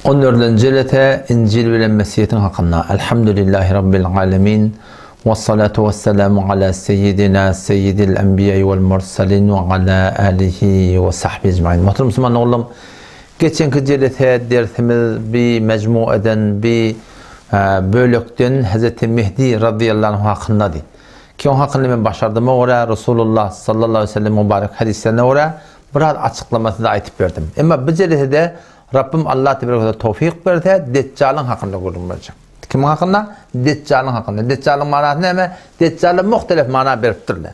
On dördünji jelese Injil bilen Mesihiň hakynda Elhamdülillahi Rabbil alemin Wessalatu wesselamu ala seyyidina seyyidil enbiýai wel mursalin we ala alihi we sahbihi ecmain. Muhterem musulman oglum, geçenki jelese dersimiz bi mejmueden bi bölekden Hazreti Mehdi radıyallahu anh hakyndady. Ki oň hakynda men başardyma görä Resulullah sallallahu aleyhi ve sellem mübarek hadislerine görä biraz açyklamasyny aýtyp berdim. Emma bu jelesede Rabbim Allah tebarek we towfyk berse Deçjalyň hakynda gürrüň berjek. Kimiň hakynda? Deçjalyň hakynda. Deçjalyň manasy näme? Deçjala muhtelef mana beripdirler.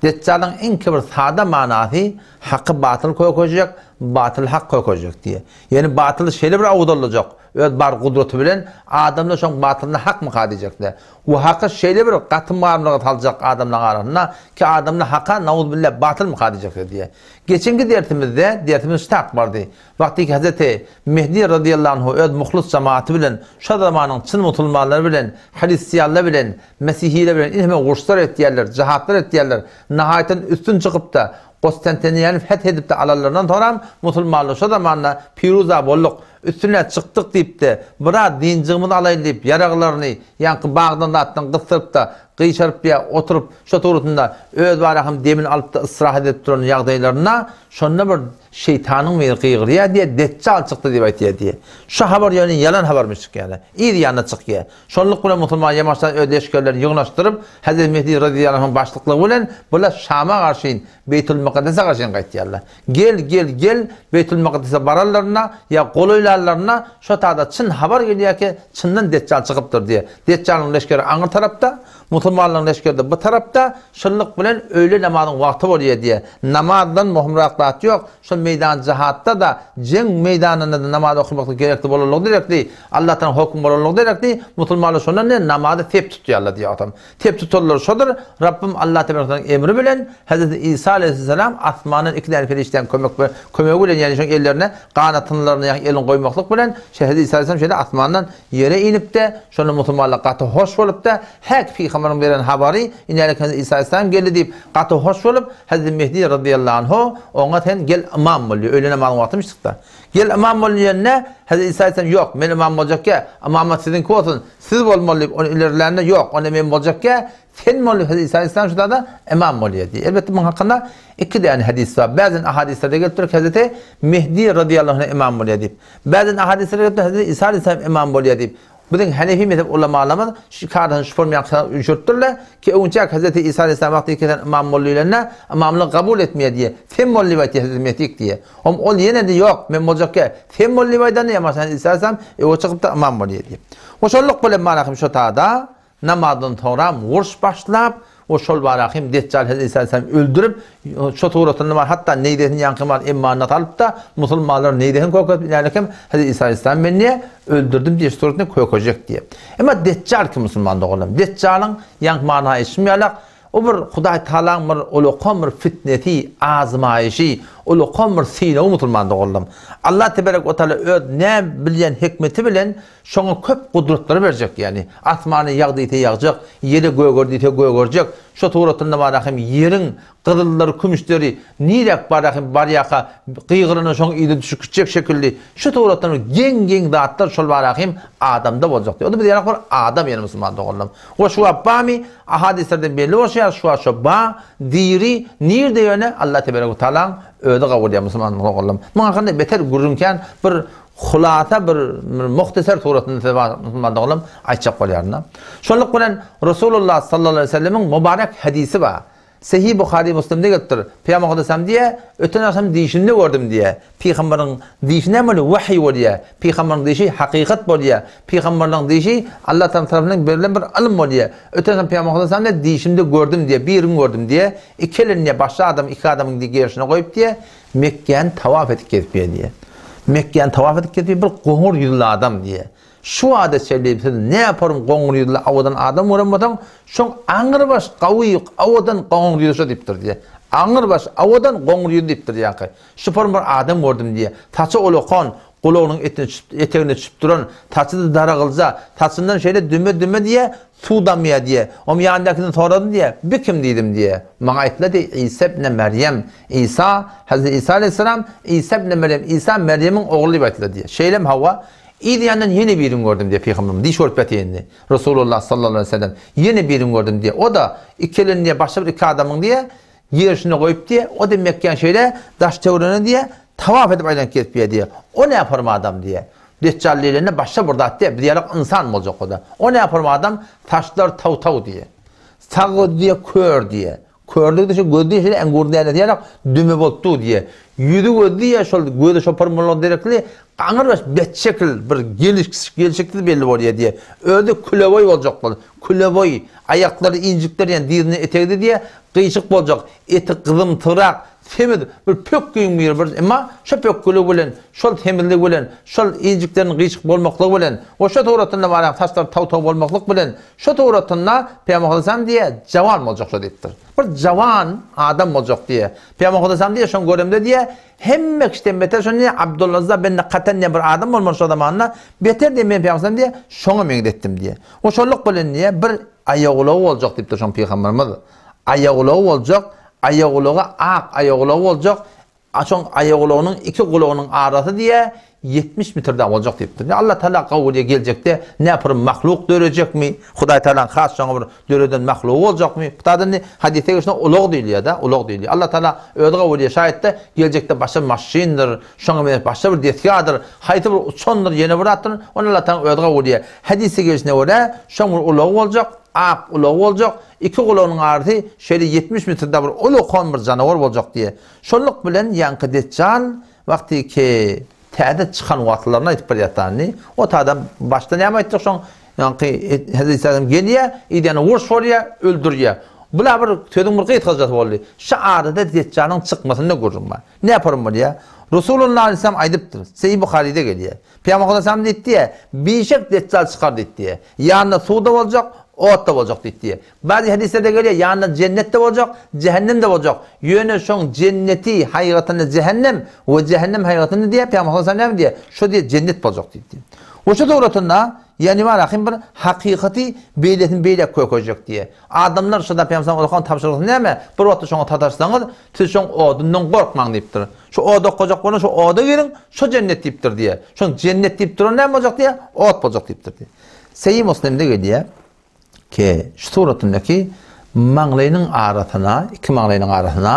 Deçjalyň iň ki bir sada manasy haky batyl kökejek, batyly hak kökejek diýe. Ýani batyly şeýle bir awzallajak, öz bar gudraty bilen adamlar şoň batylyny hakmyka diýjekler. We haky şeýle bir gatym-garymlyga saljak adamlaryň arasynda ki adamlar haka nauzbilla batylmyka diýjekler diýe. Geçenki dersimizde dersimiz ştak bardy. Wagtyky Hezreti Mehdi razyýallahu anhu öz muhlys jemaaty bilen şo zamanyň çyn musulmanlary bilen, hristianlar bilen, mesihiler bilen inheme uruşlar etýärler, jihatlar etýärler. Nahaýatdan üstün çykyp-da, Kostantiniýany feth edip-de alanlaryndan soňram musulmanlar şo zamanda piruza bolduk, üstüne çykdyk diýip-de, biraz dynjygymyzy alaýly diýip, ýaraglaryny ýaňky bagdan zatdan gysdyryp-da, gyşaryp ýa oturyp, şo tugrusynda özbara hem demini alyp-da istirahat edip duran ýagdaýlarynda şonda bir Şeýtanyň biri gygyrýar diýýär, Deçjal çykdy diýip aýtýar diýýär. Şu habar ýöne ýalan habarmyş çykýar. Yz ýanyna çykýar. Şonluk bilen musulman ýamaşdan öz leşgerlerini ýygnaşdyryp, Hezreti Mehdi razyýallahu anhuň başlyklygy bilen bular Şama garşyn, Beýtülmukaddese garşyn gaýtýarlar. Gel, gel, gel, Beýtülmukaddese baranlarynda ýa golaýlanlarynda şo tada çyn habar gelýär ki, çyndan Deçjal çykypdyr diýýär. Deçjalyň leşgeri aňry tarapda, Musulmanlaryň leşgeri-de bu tarapda, şunluk bilen öýle namazyň wagty bolýar diýýär. Namazdan möhümräk zat ýok. Şol meýdan jihatda-da, jeň meýdanynda-da namaz okamaklyk gerekli bolanlygy derekli, Allatanyň hökümi bolanlygy derekli, musulmanlar şondan diýýär, namazy sep tutýarlar diýýär otam. Sep tutanlar şodur, Rabbym Allah tebaraka emri bilen Hezreti Isa aleýhissalam asmandan iki däne perişdäniň kömek kömegi bilen, ýagny şoň ellerine ganatynlaryna ýagny elini goýmaklyk bilen, Hezreti Isa aleýhissalam şeýle asmandan Ýere inip-de, şonda musulmanlar gaty hoş bolup-da, Häk, pygamberiň beren habary, inälik Hezreti Isa aleyhisselam geldi diýip, gaty hoş bolup, Hezreti Mehdi razyýallahu anhu oňa sen gel ymam bol diýýär. Öýle namazyň wagtymyş çykda. Gel ymam bol diýende, Hezreti Isa aleyhisselam ýok, men ymam boljakgä, ymamat siziňki bolsun, siz bolmaly diýip, ony ilerlände, ýok, onda men boljakgä, Sen bol Hezreti Isa aleyhisselam şu zada ymam bolýar diýýär. Elbetde munuň hakynda iki däne hadys bar. Bäzen ahadyslerde gelip dur ki Hezreti Mehdi razyýallahu anhu ymam bolýar diýip. Bäzen ahadyslerde gelip dur Hezreti Isa aleyhisselam ymam bolýar diýip. Biziň Hanefi mezhep ulamalarymyz şu iki hadysyny şu form ýaňky üýşüripdirler ki öňçäk Hezreti Isa aleyhisselam wagty kesen ymam bol diýlende ymamlygy kabul etmeýär diýýär. Sen bol diýip aýtýar Hezreti Mehdi diýýär. Om ol ýene-de ýok men boljak gel sen bol diýip aýdanda ýa Hezreti Isa aleyhisselam öňe çykyp-da ymam bolýar diýip. Hoşallyk bilen manahym şo tada Namazdan soňram uruş başlap, o şol bara hem Deçjal Hezreti Isa aleyhisselam öldürip, şo suratynda bar, hatda neýzesini ýaňky bar emmanyna salyp-da, musulmanlaryň neýzesini kökezip inälik hem Hezreti Isa aleyhisselam men diýe, öldürdim diýe şu suratynda kökejek diýe. Emma Deçjal kim musulman doganlarym? Deçjalyň ýaňky mana eşim ýalak, o bir Hudaý Tagalaň bir ulakan bir fitnesi, azmaýyşy, ulakan bir synagy musulman doganlarym. Allah teberek we taala öz näme bilýän hikmeti bilen Şoňa köp gudratlary berjek, ýagny, asmana ýag diýse ýagjak, ýere göger diýse gögerjek, şo suratynda bara hem ýeriň gyzyllary, kümüşleri niräk bara hem barýaka gygyranda şoň yzy düşüp gitjek şekilli, şu suratdan bir geň-geň zatlar şol bara hem adamda boljak diýýär. O-da biz ýaly bir adam ýene musulman doganlarym. We şu wagt bamy? Ahadyslardan belli bolşy ýaly şu wagt şo ba, diri, nirde ýöne Allah teberek we taalaň özi gowurýar musulman doganlarym. Muň hakynda beter gürrüň kän bir Hulasa bir muhtasar suratynda size musulman doganlarym aýtjak bolýaryn. Şonluk bilen Resulullah sallallahu aleyhi ve sellemiň mübarek hadisi bar. Sahih Buhari Muslimde gelipdir. Pygamber Aleyhisselam diýýär, öten agşam dişimde gördüm diýýär. Pygamberiň dişi näme bolýar? Wahiý bolýar. Pygamberiň dişi hakykat bolýar. Pygamberliň dişi Allah Taala tarapyndan berlen bir ylym bolýar. Öten agşam Pygamber Aleyhisselam diýýär, dişimde gördüm diýýär, birini gördüm diýýär. Iki elini diýýär, başga adam iki adamyň diýýär gerşine goýup diýýär. Mekgäni tawaf edip gezip ýör diýýär. Mekgäni tawaf edip gezip ýör bir goňur ýüzli adam diýýär. Şu wada çenli siz näporum goňur ýüzli owadan adam gören bolsaň, şoň aňrybaş gawy owadan goňur ýüzli şo diýipdir diýýär. Aňrybaş owadan goňur ýüzli diýipdir ýaňky. Şu porum bir adam gördüm diýýär. Saçy ulakan, Gulagynyň etine düşüp, etegine düşüp duran, saçy-da daragylja, saçyndan şeýle düme-düme diýýä, suw damýa diýýä. Oň ýanyndakydan soradym diýýä, Bi kim diýdim diýýä. Maňa aýtdylar diýýä, Isa ibn Merýem. Isa, Hezreti Isa aleýhissalam, Isa ibn Merýem, Isa Merýemiň ogly diýip aýtdylar diýýä. Şeýlemi hawa? Yz ýanyndan ýene birini gördüm diýýär pygamberimiz. Diş görüp ýatyr indi. Resulullah sallallahu aleýhi we sellem, Ýene birini gördüm diýýär. O-da iki elini diýýär, başga bir iki adamyň diýýär, Ýerşine goýup diýýär, o da Mekgäň şeýle daş-töweregine diýýär, tawaf edip aýlanyp gezip ýör diýýär. O näform adam diýýär. Deçjal diýlende başga bir zat diýýär, biz ýalak ynsan boljak o-da. O näform adam, saçlary taw-taw diýýär. Sag gözi diýýär, kör diýýär. Körlügi-de şu gözi diýýär, şeýle äňgür dänesi ýalak düme bolup dur diýýär. Ýüzi gözi diýýär, şol gözi şopar bolmagy derekli, Aňyrbaş betşekil bir gelşiksiz belli bolýar diýýär. Özi küleboý boljak bol. Küleboý, aýaklary injikler ýaly dyzyna etegde diýýär, gyşyk boljak, eti gyzymtyrak, semiz bir pökgiň biri bir emma şo pökgüligi bilen, şol semizligi bilen, şol injikleriniň gyşyk bolmaklygy bilen we şo suratynda barýan saçlary taw-taw bolmaklyk bilen şo suratynda Pygamber Aleyhisselam diýýär, jawan boljak şo diýipdir. Bir jawan adam boljak diýýär. Pygamber Aleyhisselam diýýär, şoň göremde diýýär, Hemme kişiden beter şony diýýär, Abduluzza bin Katan diýen bir adam bolmaly şo zamanda, beter diýen men pygamberimiz diýýär, şoňa meňzetdim diýýär. We şonluk bilen diýýär, bir aýagulagy boljak diýipdir şoň pygamberimiz. Aýagulagy boljak, aýagulagy ak aýagulagy boljak, şoň aýagulagynyň iki gulagynyň arasy diýýär, 70 metr dagy boljak diýipdir. Allah Taala gowy diýýär, geljekde näpir mahluk dörejekmi? Hudaý Taalaň has şoňa bir döreden mahlugy boljakmy? Bu taýda indi hadysda geçen ulag diýilýär-de, ulag diýilýär. Allah Taala özi gowy bilýär. Şaýatda geljekde başga bir maşyndyr, şoňa meňzeş başga bir desgadyr, haýsy bir uçandyr, ýene bir zatdyr, ony Allah Taala özi gowy bilýär. Hadysda gelşine görä, şoň bir ulagy boljak, ak ulagy boljak, iki gulagynyň arasy şeýle 70 metrde bir ulakan bir janawar boljak diýýär. Şonluk bilen ýaňky Deçjal wagty ki täze çykan wagtlaryny aýdyp berýär indi. O taýda başda näme aýtdyk şoň Ýaňky Hezreti Isa gelýär, ýene uruş bolýar, öldürýär. Bula bir sözüň bir gysgajasy boldy. Şu arada Deçjalyň çykmasynda gürrüň bar. Näporun bolýar? Resulullah aleyhisselam aýdypdyr. Sahih Buharyda gelýär. Pygamber aleyhisselam diýipdi, Bişek Deçjal çykar diýipdi. Ýanynda suw-da boljak, ot-da boljak diýipdi. Bäzi hadislerde gelýär, ýanynda jennet-de boljak, jähennem-de boljak. Ýöne şoň jenneti haýygatynda jähennem we jähennem haýygatynda diýýär, Pygamber sallallahu aleyhi ve sellem näme diýýär? Şo diýýär, jennet boljak diýipdi. We şu suratynda, ýagny Rahym bir hakykaty beýlesini beýläk kökejek diýýär. Adamlar şoda Pygamber sallallahu aleyhi ve sellem tabşyrgasy näme? Bir wagtda şoňa sataşsaňyz, siz şoň odundan gorkmaň diýipdir. Şu oda okajak bolan şu oda giriň, şo jennet diýipdir diýýär. Şoň jennet diýip duran näme boljak diýýär? Ot boljak diýipdir diýýär. Sahih Muslimde gelýär. Ki, şu suratyndaky maňlaýynyň arasyna, iki maňlaýynyň arasyna,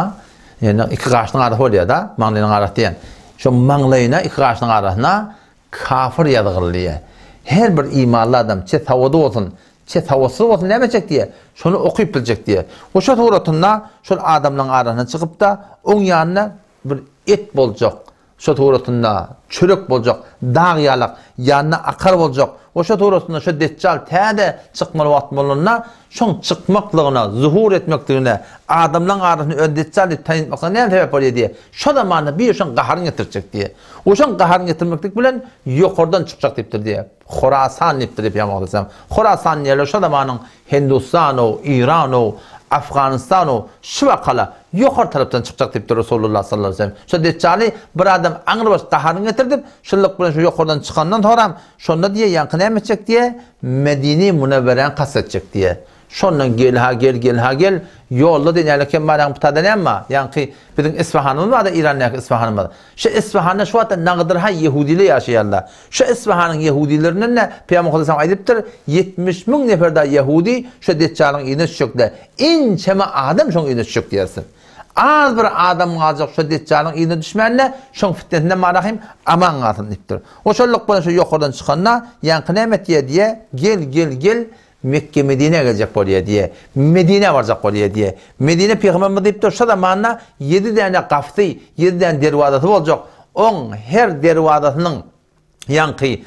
ýagny iki gaşynyň arasy bolýar-da, maňlaýynyň arasy diýen. Şu maňlaýyna, iki gaşynyň arasyna kafir ýazgyly diýýär. Her bir imanly adam, çe sawady bolsun, çe sawatsyz bolsun näme etjek diýýär? Şony okyp biljek diýýär. We şo suratynda şol adamlaryň arasyna çykyp-da, oň ýanynda bir et boljak, Şo suratynda çörek boljak, dag ýalak, ýanynda akar boljak we şo suratynda şo Deçjal tä-de çykmaly wagt bolanda, şoň çykmaklygyna, zuhur etmekligine, adamlaň arasynda özüni Deçjal diýip tanytmaklygyna näme sebäp bolýar diýýär. Şo zamanda bir şoň gaharyny getirjek diýýär. We şoň gaharyny getirmeklik bilen ýokardan çykjak diýipdir diýýär. Horasan diýipdir diýip Pygamber aleyhisselam. Horasan diýerler şo zamanyň Hindustanow, Iranow, Afganystanow şu wakala ýokary tarapdan çykjak diýipdir Resulullah sallallahu aleyhi ve sellem. Şo Deçjaly bir adam aňrybaş gaharyny getirdip, şuluk bilen şu ýokardan çykandan soram şonda diýýär ýaňky näme etjek diýýär, Medine-i Münewweräni kast etjek diýýär. Şondan gel-ha gel, gel-ha gel, ýolda diýen ýaly kem bar ýaňky putada näme bar? Ýaňky biziň Isfahanymyz bar-da Irandaky Isfahanymyz. Şu Isfahanda şu wagtda nagdyrha ýehudiler ýaşaýarlar. Şu Isfahanyň ýehudilerinden-de Pygamber Muhammet aýdypdyr, 70 mün nefer dagy ýehudi şu Deçjalyň yzyna düşjekler. Ençeme adam şoň yzyna düşjek diýersiň. Az bir adam galjak şu Deçjalyň yzyna düşmände, şoň fitnesinden marahym aman galsyn diýipdir. Oşallyk bilen şu ýokardan çykanda, ýaňky näme etýär diýýär, gel, gel, gel, Mekge-Medinä geljek bolýar diýýär. Medinä barjak bolýar diýýär. Medine pygamberimiz diýipdir, şo zamanda ýedi däne gapysy, ýedi däne derwazasy boljak. Oň her derwazasynyň ýaňky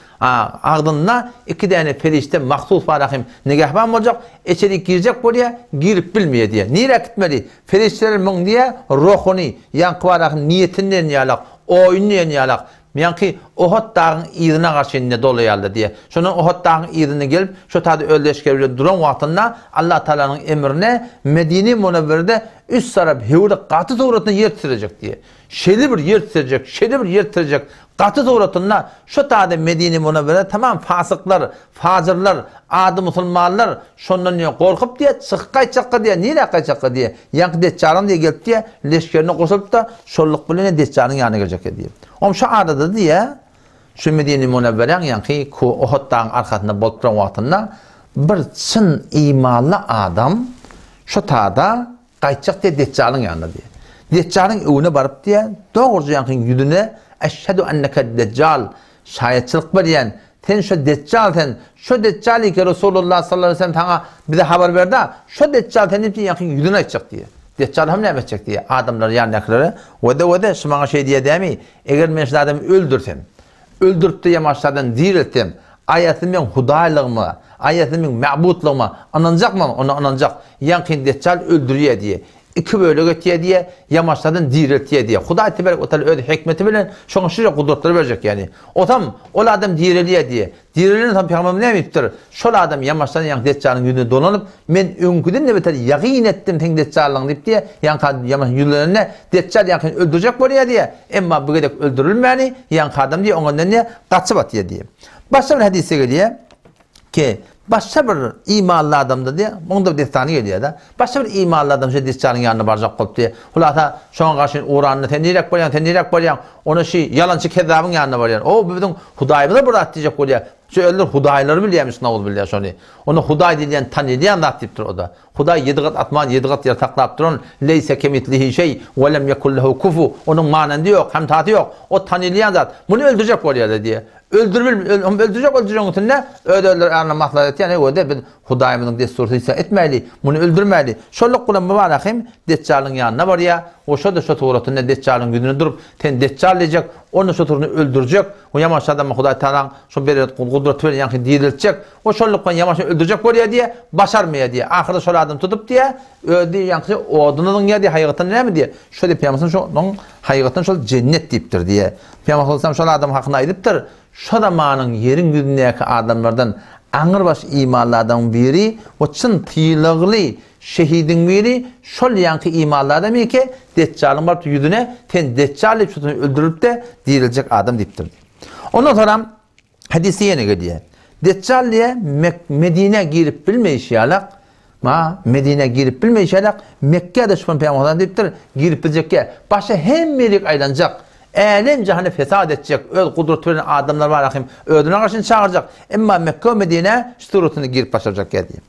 agzynda iki däne perişde mahsus barahym nigähban boljak. Içerik girjek bolýar, girip bilmeýär diýýär. Nirä gitmeli? Perişdeler muň diýýär, ruhuny, ýaňky barahym niýetini diýen ýalak, oýuny diýen ýalak. Ýaňky. Ohot dagyň yzyna garşy indi dolaýarlar diýýär. Şondan Ohot dagyň yzynda gelip, şo taýda öz leşgeri bilen duran wagtynda Allah Tagalanyň emrine Medine-i Munewwerede üç tarap höwri gaty suratynda ýer titrejek diýýär. Şeýle bir ýer titrejek, şeýle bir ýer titrejek, gaty suratynda şo taýda Medine-i Munewwerede tamam fasyklar, fajyrlar, ady musulmanlar şondan diýýär gorkup diýýär, çykyp gaýtjakka diýýär, nirä gaýtjakka diýýär. Ýaňky Deçjalyň diýýär gelip diýýär, leşgerine goşulyp-da, şolluk bilen Deçjalyň ýanyna geljek diýýär. Oň şu arada diýýär, şu Medine Münewweräň ýaňky Uhud dagyň arkasynda bolup duran wagtynda bir çyn imanly adam şu tada gaýtjak diýýär Deçjalyň ýanyna diýýär. Deçjalyň öwüne baryp diýýär, dogruja ýaňkyň ýüzüne Eşhedü enneke Deçjal, şaýatçylyk berýän, sen şo Deçjal sen, şo Deçjal ki Resulullah sallallahu aleýhi we sellem saňa bize habar berdi, şo Deçjal sen diýip ýaňkyň ýüzüne aýtjak diýýär. Deçjal hem näme etjek diýýär, adamlar ýanyndakylara, Wede, wede, şu maňa şeý diýýär dämi, eger men şu adamy öldürsem, öldürip-de ýamaşlardan direltsem, aýasy meň hudaýlygyma, aýasy meň mäbutlygyma ynanjakmy, onda ynanjak, ýaňkyny Deçjal öldürýär diýýär, iki bölek etýär diýýär, ýamaşlardan direltýär diýýär. Hudaý tebarek we taala öz hikmeti bilen şoňa şunça gudratlary berjek ýagny. Otam, ol adam direlýär diýýär. Direlen soň pygamberimiz näme diýipdir? Şol adam ýamaşdan ýaňky Deçjalyň ýüzüne dolanyp, Men öňküden-de beter ýagyn etdim seň Deçjallygyňy diýip diýýär. Ýaňky adam ýamaşdan ýüzlenende, Deçjal ýaňkyny öldürjek bolýar diýýär. Emma bu gezek öldürilmäni, ýaňky adam diýýär, oňa diýýär, gaçyp atýar diýýär. Başga bir hadysda gelýär ki, başga bir imanly adamda diýýär, munuň-da bir dessany gelýär-de. Başga bir imanly adam şo Deçjalyň ýanyna barjak bolup diýýär. Hulasa, şoňa garşy ugranda, sen niräk barýaň, sen niräk barýaň? Ony şi ýalançy kezzabyň ýanyna barýan. O bu biziň Hudaýymyza bir zat diýjek bolýar. Şu öldür hudaýlary bilýärmiş nauzubilla şony. Ony hudaý diýilýän tanylýan zat diýipdir o-da. Hudaý ýedi gat asman, ýedi gat ýer saklap duran, leýse kemislihi şeý, we lem ýekun lehu kufu, onuň manandy ýok, hemtasy ýok. O tanylýan zat. Muny öldürjek bolýar-da diýýär. Öldürbil, öldürjek öldürjegiň üstünde öz-özleri arasynda maslahat etýär, eý öde biz Hudaýymyzyň dessury hiç zat etmäýli, muny öldürmäýli. Şolluk bilen Mubarak hem Deçjalyň ýanyna barýar we şo-da şo suratynda Deçjalyň ýüzüne durup, Sen Deçjal diýjek, ony şo suratynda öldürjek we ýaman adamy Hudaý Tagalaň şo beren gudraty bilen ýaňky diriltjek we şolluk bilen ýaman öldürjek bolýar diýýär, başarmaýar diýýär. Ahyrda şol adamy tutup diýýär, özi ýaňky oduna zyňýar diýýär, haýygatdan näme diýýär? Şo diýip pygamberimiz şonuň haýygatdan şol jennet diýipdir diýýär. Pygamber sallallahu aleyhi ve sellem şol adam hakynda aýdypdyr, Şo zamanyň ýeriň ýüzündäki adamlardan aňrybaş imanly adamyň biri we çyn sylagly şehidiň biri şol ýaňky imanly adam eke, Deçjalyň baryp ýüzüne sen Deçjal diýip şuny öldürilip-de diriljek adam diýipdir. Ondan soňam hadysda ýene gelýär. Deçjal diýýär, Medinä girip bilmeýşi ýalak, Ma, Medinä girip bilmeýşi ýalak, Mekgä-de şupan pygamberimiz diýipdir, girip biljekkä, başa hemme ýerik aýlanjak, älem-jahany fesat etjek, öz gudraty bilen adamlar bar ahim özüne garşyny çagyrjak, emma Mekge we Medinä şu suratynda girip başarjak diýdi.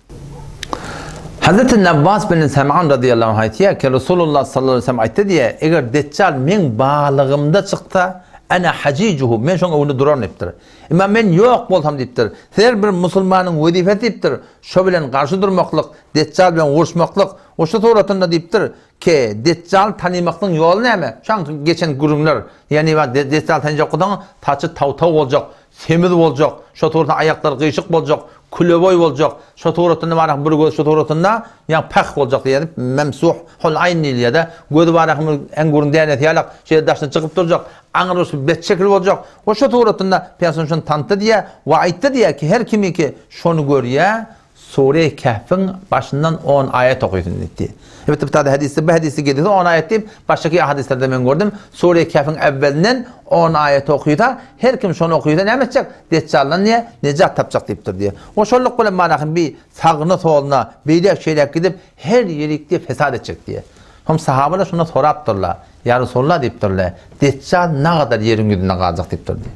Hazreti Nabbas bin Sem'an radyýallahu anh aýtýar ki, Resulullah sallallahu aleýhi we sellem aýtdy diýýär, eger Deçjal meň balygymda çyksa, ene hajijuhu, men şoň öňünde duraryn diýipdir. Emma men ýok bolsam diýipdir. Her bir musulmanyň wezipesi diýipdir, şo bilen garşy durmaklyk, Deçjal bilen uruşmaklyk. We şu suratynda diýipdir, Ke, Deçjaly tanymaklygyň ýoly näme? Şaňky geçen gürrüňler, ýagny bar Deçjaly tanyjak bolsaň, saçy taw-taw boljak, semiz boljak, şo suratynda aýaklary gyşyk boljak, küleboý boljak, şo suratynda bar bir gözi şo suratynda, ýagny päh boljak diýýär, memsuh hol aýn diýilýär-de, gözi bar bir äňgüriň dänesi ýalak, şeýle daşyna çykyp durjak, aňrysy bet şekil boljak. We şo suratynda Pygamberimiz şony tanytdy diýýär we aýtdy diýýär ki, her kimiki şony görýär, Sure-i Kehfiň başyndan on aýat okysyn diýipdi. Elbetde bu taýda hadysda bu hadysda gelýär on aýat diýip, başgaky hadyslarda men gördüm. Sure-i Kehfiň äwwelinden on aýat okysa, her kim şony okysa näme etjek? Deçjaldan diýe, nejat tapjak diýipdir diýe. O şolluk bilen manahym bi sagyna soluna, beýläk şeýläk gidip her ýerik diýe fesat etjek diýe. Soň sahabalar şondan sorapdyrlar. Ýa Resulallah diýipdirler, Deçjal nagadar ýeriň ýüzünde galjak diýipdir.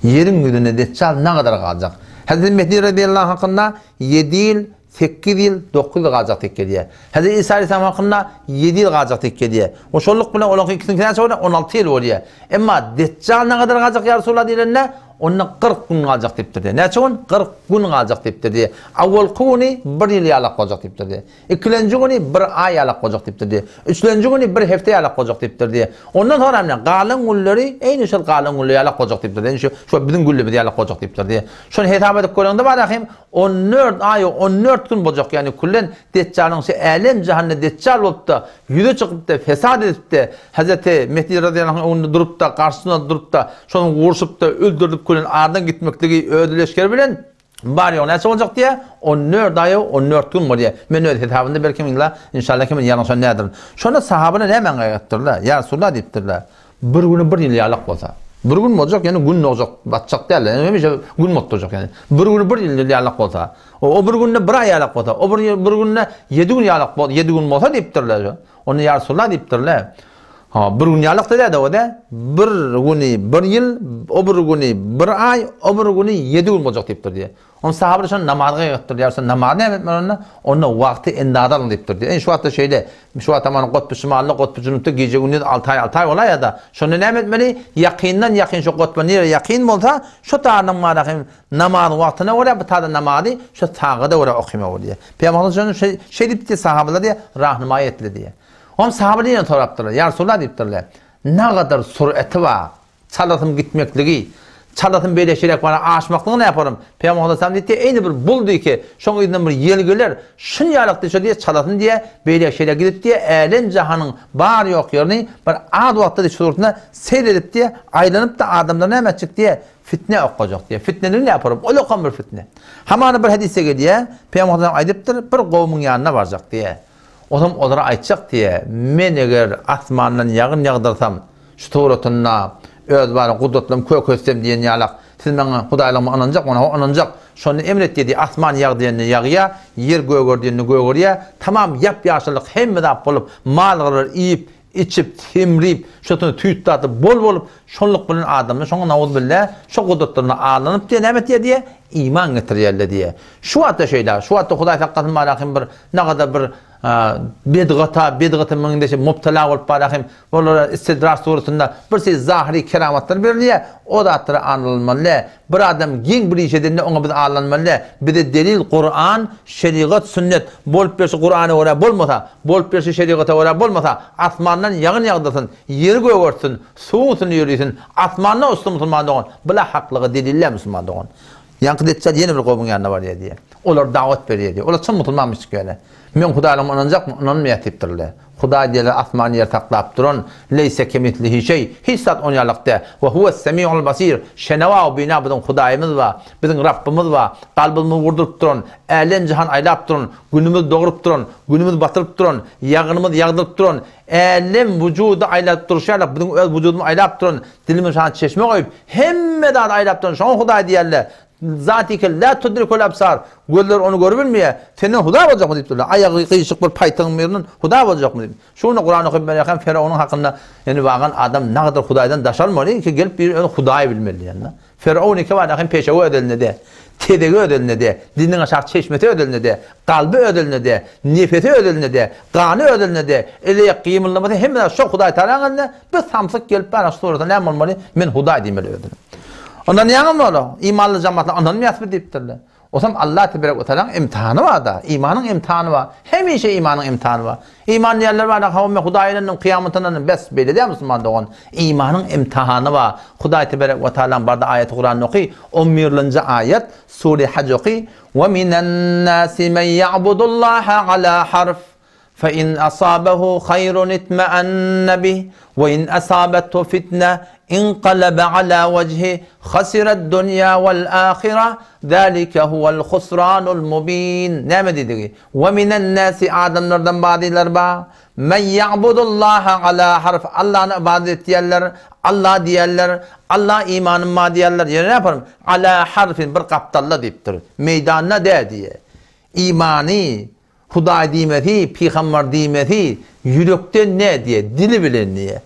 Ýeriň ýüzünde Deçjal nagadar galjak. Hezreti Mehdi radiyallahu anh hakynda ýedi ýyl, sekiz ýyl, dokuz ýyl galjak diýip gelýär. Hezreti Isa aleyhisselam hakynda ýedi ýyl galjak diýip gelýär. We şonluk bilen olaryň ikisiniňki näçe bolýar? On alty ýyl bolýar. Emma Deçjal nagadar galjak ýa Resulallah diýlende, Onda 40 gün galjak diýipdir diýýär. Näçe gün? 40 gün galjak diýipdir diýýär. Awalky güni bir ýyl ýalak boljak diýipdir diýýär. Ikilenji güni bir aý ýalak boljak diýipdir diýýär. Üçlenji güni bir hepde ýalak boljak diýipdir diýýär. Ondan soňra hem galan günleri eýni şol galan günler ýalak boljak diýipdir. Ýani şu şu biziň günlerimiz ýalak boljak diýipdir diýýär. Şony hesap edip göreňde bar ahim 14 aý 14 gün boljak. Ýani küllen Deçjalyň şu älem jahanda Deçjal bolupda, ýüze çykypda, fesat edipde, Hezreti Mehdi razyýallahu anh öňünde durupda, garşysynda durupda, şony urşupda, öldürdip külen aradan gitmekligi öz leşgeri bilen bar ýogy näçe boljak diýýär? 14 aý 14 gün bolýar. Men öz hesabymda belki illa inşallah ki men ýalňyşan däldirin. Şonda sahabalar näme aýtdyrlar? Ýa Resulallah diýipdirler. Bir güni bir ýyl ýalak bolsa. Bir gün boljak, ýöne gün dogjak, batjak däl. Ýöne hemişe gün bolup durjak ýöne. Bir güni bir ýyl ýalak bolsa. O, o bir günde bir aý ýalak bolsa, o bir, bir günde ýedi gün ýalak bol, ýedi gün bolsa diýipdirler. Onda ýa Resulallah diýipdirler. Ha, bir gün ýalak diýdi o da. Bir güni bir ýyl, o bir güni bir aý, o bir güni ýedi gün boljak diýipdir diýýär. Onda sahabalar şony namazga ýygypdyr. Ýa Resulallah namazy näme etmeli onda? Onda wagty endaza alyň diýipdir diýýär. Indi şu wagtda şeýle, şu wagtda mana gotby şymalda, gotby junupda gije gündiz alty aý alty aý bolaýada. Şonda näme etmeli? Ýakyndan ýakyn şu gotba nire ýakyn bolsa, şo tarynyň mana hem namaz wagtyna görä bu taýda namazy şo sagada görä okymaly bolýar. Pygamberimiz şony şeý diýip diýýär, sahabalar diýýär, rahnumaý etdi diýýär. Onda sahabalar ýene sorapdyrlar. Ýa Resulallah diýipdirler. Nagadar sureti bar. Çalasyn gitmekligi, çalasyn beýle şirek bara aşmaklygy näparym? Pygamber aleyhisselam diýdi, eýni bir bul diý ki, şoň yzyndan bir ýel geler, şun ýalak diý, şo diýe çalasyn diýe, beýle şirek gidip diýe, älem jahanyň bar ýok ýerini bir az wagtda diý şurtuna seýr edip diýe, aýlanyp da adamlar näme etjek diýe, fitne okajak diýe. Fitneligi näparym? Ol okam bir fitne. Hamana bir hadysda gelýä, Pygamber aleyhisselam aýdypdyr, bir gowumyň ýanyna barjak diýe. Onam olara aýtjak diýe, men eger asmandan ýagyn ýagdyrsam, Şu suratynda öz bar gudratlarym kök ötsem diýen ýalak, siz maňa Hudaýlygyma ynanjakmy? Hawa, ynanjak. Şonda emr et diýdi, asman ýag diýende ýagýar, ýer göger diýende gögerýär, tamam ýap-ýaşyllyk hemme zat bolup, mal-gyrar iýip, içip, semrip, şotan süýt-datly bol bolup, şonluk bilen adamlar şoňa nauzubillä şo gudratlaryna aldanyp diýe näme etýär diýe, iman getirýärler diýe. Şu wagtda şeýle, şu wagtda Hudaý saklasyn barahym bir nagada bir Bedgata, bedgata meňzeşe mubtala bolup barýar hem olara istidraç suratynda bir şey zahyry keramatlar berilýär, o zatlara aldanmaly däl. Bir adam geň bir iş edende oňa biz aldanmaly däl. Bize delil Kuran, şerigat, sünnet bolup berşi Kurana görä bolmasa, bolup berşi şerigata görä bolmasa, asmandan ýagyn ýagdyrsyn, ýeri gögertsin, suwuň üstünde ýörisin, asmanda uçsun musulman dogan, bula haklyga delil däl musulman dogan. Ýaňky Deçjal ýene bir gowmuň ýanyna barýar diýýär. Olar dawat berýär diýýär. Olar çyn musulmanmyş çykýarlar. Men Hudaýlygyma ynanjakmy? Ynanmaýar diýipdirler. Hudaý diýerler asmany ýeri saklap duran, leýse kemislihi şeý, hiç zat onuň ýalak däl. We huwes semiul basir, şenewa we bina biziň Hudaýymyz bar, biziň Rabbymyz bar, kalbymyzy urduryp duran, älem-jahan aýlap duran, günümizi dogrup duran, günümizi batyryp duran, ýagynymyzy ýagdyryp duran, älem wujudy aýlap durşy ýalak biziň öz wujudymyzy aýlap duran, Dilimiň şany çeşme goýup, hemme zady aýlap duran şoňa Hudaý diýerler. Zatike la tudrikul absar, gözler ony görübilmeýär. Senden Hudaý boljakmy diýipdirler. Aýagy gyşyk bir paýtagyň birinden Hudaý boljakmy diýip. Şu günde Kuran okyp berýärkäm Ferownyň hakynda ýöne bagan adam nagadyr Hudaýdan daşalmaly ki gelip bir özüni Hudaý bilmeli diýende. Ferowun iki barada hem peşewi öz elinde-de, tezegi öz elinde-de, diliniň aşak çeşmesi öz elinde-de, kalby öz elinde-de, nefesi öz elinde-de, gany öz elinde-de, eli-aýak gymyldamasy hemme zat şo Hudaý Tagalaň elinde, bir samsyk gelip bana şu sorasa näme bolmaly, men Hudaý diýmeli özüne. Ynanýaňyzmy ola? Imanly jamatlar ynanmaýasmy diýipdirler. Osam Allah teberek we taalaň imtihany bar-da, imanyň imtihany bar. Hemişe imanyň imtihany bar. Iman diýenler bar, hawa men Hudaýa ynandym, kyýamata ynandym, bes, beýle däl musulman dogan. Imanyň imtihany bar. Hudaý teberek we taalaň barda aýaty Kuranda oky, on birlenji aýat, sure Haj oky, We minen nasi men ýa'budullaha ala harf. Fe in asabehu haýrun itmeenne bih, we in asabethu fitne inkalebe ala wejhi hasired dunýa wal ahire, zalike huwel husranul mubin. Näme diýdigi? We minen nasi adamlardan bazylar bar, men ýa'budullaha ala harf, Allany ybadat etýärler, Alla diýýärler, Alla imanym bar diýýärler, ýöne näme Ala harfin bir gapdalda diýipdir. Meýdanda däl diýýär. Imany Hudaý diýmesi, pygambar diýmesi ýürekden ne diýe, dili bilen diýe.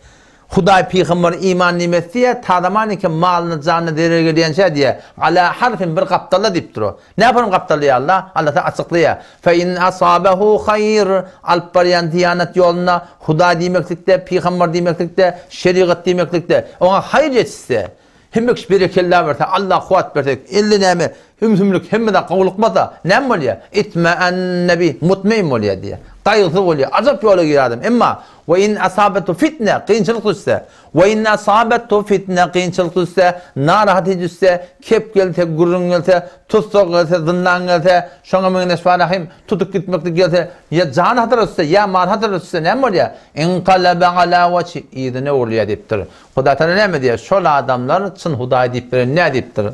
Hudaý pygambar iman diýmesi diýe, ta zaman eken malyna janyna zerer gelýänçä diýe, ala harfin bir gapdalda diýip dur o. Näparyň gapdalda ýa Allah? Allah ta açyklaýar. Fe in asabehu haýr, alyp barýan diýanat ýolunda Hudaý diýmeklikde, pygambar diýmeklikde, şerigat diýmeklikde oňa haýyr ýetişse. Hemme kişi berekella berse, Allah kuwwat berse, elde näme, ümsümlik, hemme zat gowlukmasa, näme bolýar? Itmeenne bih, mutmein bolýar diýýär. Gaýgysyz bolýar. Ajap ýola girýär adam. Emma, we in asabetu fitne, kynçylyk düşse, we in asabetu fitne, kynçylyk düşse, narahaty düşse, kep gelse, gürrüň gelse, tussag gelse, zyndan gelse, şoňa meňzeş barahym, tutup gitmeklik gelse, ýa jany hatara düşse, ýa maly hatara düşse näme bolýar? Inkalebe ala wajhi, yzyna öwrülýär diýipdir. Hudaýtagala näme diýýär? Şol adamlar çyn Hudaý diýip bilen nä diýipdir?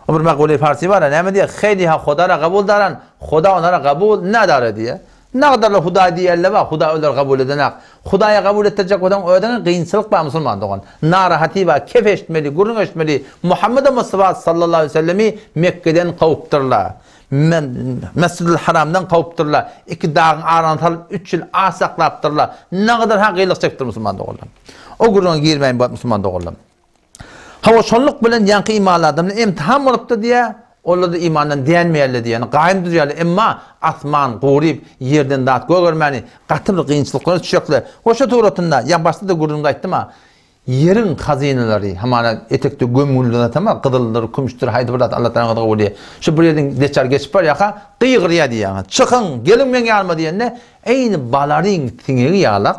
O bir makuly parsy bar-a, näme diýýär? Heliha Huda-ra gabul daran, Huda onlara gabul nadare diýýär. Nagadarlar Hudaý diýýärler bar, Hudaý olary gabul edenak. Hudaýa gabul etdirjek bolsaň özüňe gynçylyk bar musulman dogan. Narahaty bar, kef eşitmeli, gürrüň eşitmeli. Muhammede Mustafa sallallahu aleýhi we sellemi Mekgeden kowupdyrlar. Mesjidil Haramdan kowupdyrlar. Iki dagyň arasyna salyp üç ýyl aç saklapdyrlar. Nagadar ha gyýlyk çekipdir musulman doganlar. O gürrüňe girmäýin bu musulman doganlar. Hawa şonluk bilen ýaňky imanly adamlar imtihan bolupdy diýýär. Olar-da imandan dänmeýärler diýýär. Ýagny gaýym durýarlar. Emma asman guryp, ýerden zat gögermäni gaty bir kynçylyklara düşjekler. We şu suratynda, ýa başda-da gürrüňde aýtdym-a, Ýeriň hazynalary, hamana etekde gömgünli zatam bar, gyzyldyr, kümüşdir, haýsy bir zat Alla tagalaň gyzygy bolýar. Şu bir ýerden Deçjal geçip barýarka, gygyrýar diýýär. Çykyň, geliň meň ýanyma diýende, eýni balaryň siňegi ýalak,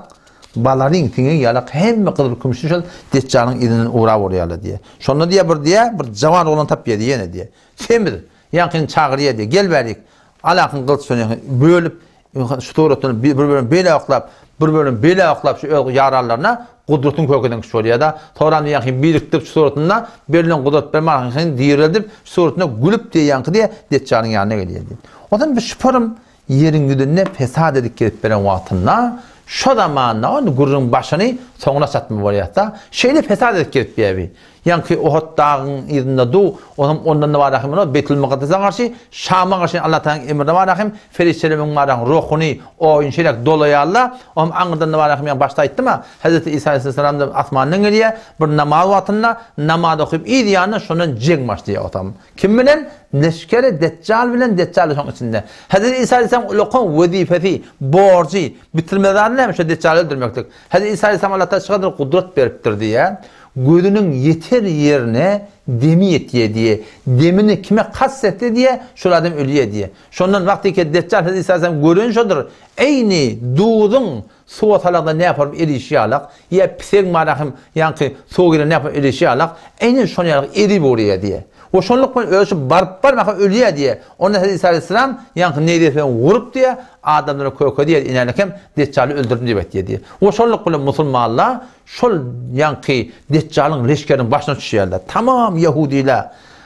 balaryň siňegi ýalak hemme gyzyl kümüşli şol Deçjalyň yzyndan ugrap urýarlar diýýär. Şonda diýýär bir diýýär, bir jawan oglan tapýar diýýär ýene diýýär. Semiz, ýaňkyny çagyrýar diýýär, gel bärik. Alakyň gylyç bilen bölüp, Şu suratdan bir bölüm beýle oklap, bir bölüm beýle oklap şu öz ýaranlaryna gudratyny kökeden kişi bolýar-da. Soran diýýän birikdirip şu suratynda berlen gudrat bilen marhyny direldip şu suratynda gülüp diýýänki diýe Deçjalyň ýanyna gelýär diýip. Ondan bir şüperim ýeriň ýüzünde pesat edip gezip beren wagtynda şo zamanda ony gürrüň başyny soňuna çatma bolýar-da. Şeýle pesat edip gezip ýär bi. Ýaňky Uhud dagyň yzynda du, onam ondan-da barahym muny Beýtül-Mukaddese garşy, Şama garşy Allatagalaň emrine barahym, perişdeler müň barahym ruhuny oýun şeýläk dolaýarlar, onam aňyrdan-da barahym ýaňy başda aýtdym-a, Hezreti Isa aleýhissalam-da asmandan gelýär, bir namaz wagtynda namaz okyp yz ýanyna şondan jeň başlaýar otam. Kim bilen? Leşgeri Deçjal bilen, Deçjal-da şoň içinde. Hezreti Isa aleýhissalamyň ulakan wezipesi, borjy, bitirmeli zady näme? Şo Deçjaly öldürmeklik. Hezreti Isa aleýhissalam Allatagala şo gadar gudrat beripdir diýýär. Gözüniň ýeter ýerine demi ýetýär diýýär. Demini kime kast etse diýýär, şol adam ölýär diýýär. Şondan wagtyky Deçjal Hezreti Isa aleýhissalam gören şodur. Eýni duzuň suwa salanda näform erişi ýalak, ýa pisegiň barahym ýaňky suwa giren näform erişi ýalak, eýnen şon ýalak erip urýar diýýär. We şonluk bilen özi şu baryp barmaka ölýär diýýär. Onda Hezreti Isa aleýhissalam ýaňky neýzesi bilen urup diýýär, adamlara köke diýýär, inälekem Deçjaly öldürdim diýip aýtýar diýýär. We şonluk bilen musulmanlar Şol ýaňky Deçjalyň leşgeriniň başyna düşýärler. Tamam ýehudiler.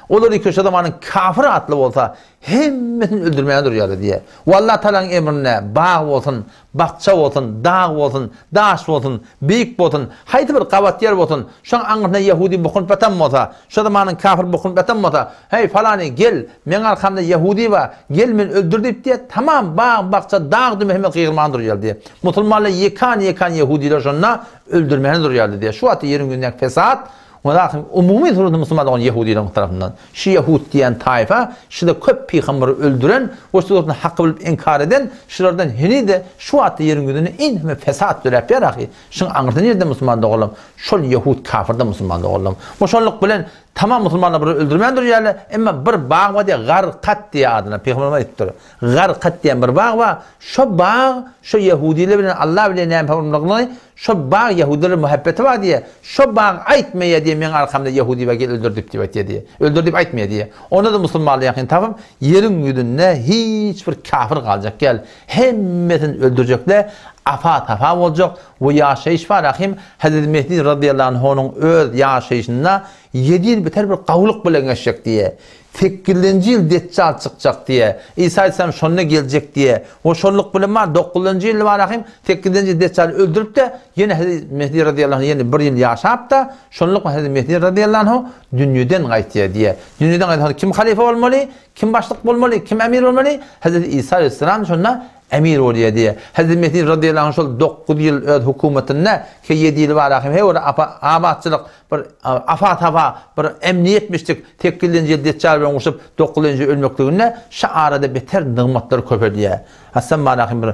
Olar iki şo zamanyň kafir atly bolsa, hemmesini öldürmäge durýarlar diýýär. We Allah Tagalaň emrinde bag bolsun, bakja bolsun, dag bolsun, daş bolsun, beýik bolsun, haýsy bir gabat ýer bolsun, şoň aňyrsynda ýehudi bukunyp ýatan bolsa, şo zamanyň kafir bukunyp ýatan bolsa, Heý, falany, gel, meň arkamda ýehudi bar, gel meni öldür diýip diýýär, tamam bag, bakja, dag düme hemmesi gygyrmaga durýardy diýýär. Musulmanlar ýekan-ýekan ýehudiler şonda öldürmäne durýardy diýýär. Şu wagtda ýeriň ýüzündäki fesat we zaten umumy suratda musulman dogan ýehudileriň tarapyndan. Şu ýehud diýen taýfa şuda köp pygamberi öldüren we şu suratda haky bilip inkar eden şulardan heniz-de şu wagtda ýeriň ýüzünde iň hemme fesat döräp ýar ahy. Şuň aňyrsy nirde musulman doganlarym? Şol ýehud kafirde musulman doganlarym. We şonluk bilen Tamam musulmanlar bir öldürmän durýarlar, emma bir bag bar diýýär, Garkat diýýär adyna, pygamberimiz aýdypdyr. Garkat diýen bir bag bar, şo bag şo ýehudiler bilen Allah bilen näme pygamberiň şo bag ýehudilere muhabbeti bar diýýär, şo bag aýtmaýar diýýär, meň arkamda ýehudi bar gel öldür diýip diýip aýtýar diýýär. Öldür diýip aýtmaýar diýýär. Onda-da musulmanlar ýakyn tapyp, ýeriň ýüzünde hiç bir kafir galjak däl. Hemmesini öldürjekler, afa-tafa boljak we ýaşaýyş bar ahim, Hezreti Mehdi razyýallahu anhunyň öz ýaşaýşynda ýedi ýyl biter bir gawulyk bilen geçjek diýýär. Sekizinji ýyl Deçjal çykjak diýýär. Isa aleyhisselam şonda geljek diýýär. We şonluk bilen bar dokuzynjy ýylda bar ahim, sekizinji ýyl Deçjaly öldürip-de, ýene Hezreti Mehdi razyýallahu anh ýene bir ýyl ýaşap-da, şonluk bilen Hezreti Mehdi razyýallahu anhu dünýeden gaýtýar diýýär. Dünýeden gaýdan soň kim halyfa bolmaly? Kim başlyk bolmaly, kim emir bolmaly? Hezreti Isa aleyhisselam şonda emir bolýar diýýär. Hezreti Mehdi radyýallahu anh şol 9 ýyl öz hökümetinde, ki 7 ýyly bar ahim, he bir abatçylyk, bir afa-tafa, bir emniýetmişlik, sekizinji ýyl Deçjal bilen urşup, dokuzynjy ýyl ölmekliginde şu arada beter nygmatlar köpeldýär. Hassam bar ahim bir.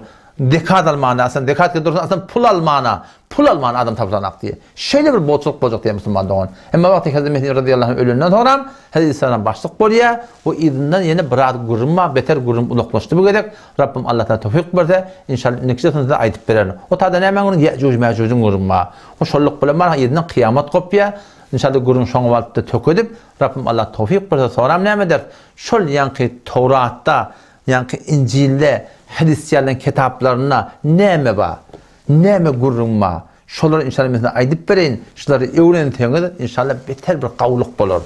Zekat almana, aslynda zekat gelip dursa aslynda pul almana, pul almana adam tapylanak diýýär. Şeýle bir bolçulyk boljak diýýär musulman dogan. Emma wagty Hezreti Mehdi razyýallahu anh ölenden soňram Hezreti Isa başlyk bolýar we yzyndan ýene biraz gürrüň bar, beter gürrüň uzaklaşdy bu gezek. Rabbim Allah Taala towfyk berse, inşallah indiki dersde size aýdyp bererin. O taýda nämäň gürrüň? Ýejuj-Mäjujiň gürrüňi bar. O şolluk bilen bar, yzyndan kyýamat gopýar. Inşallah gürrüň şoňa barypda tökedip, Rabbim Allah towfyk berse soňram näme ederis? Şol ýaňky Towratda Ýaňky Injilde, hristianlaryň kitaplarynda näme bar? Näme gürrüň bar? Şolary inşallah men size aýdyp bereýin. Şulary öwrenseňiz, inşallah beter bir gowulyk bolar.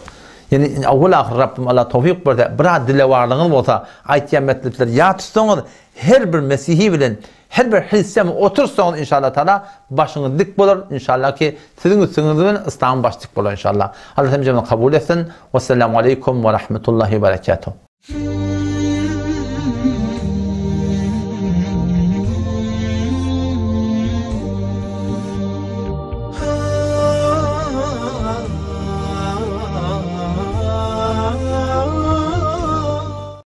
Ýöne awwal-ahyr Rabbim Allah towfyk berse, biraz dilewarlygyňyz bolsa, aýtýan metlepleri ýat tutsaňyz, her bir mesihi bilen, her bir hristian bilen otursaňyz inşallah taala başyňyz dik bolar, inşallah ki siziň üstüňiz bilen yslamyň başy dik bolar inşallah. Allah hemmämizi kabul etsin. Wesselamu aleýkum we rahmetullahi we berekatuh.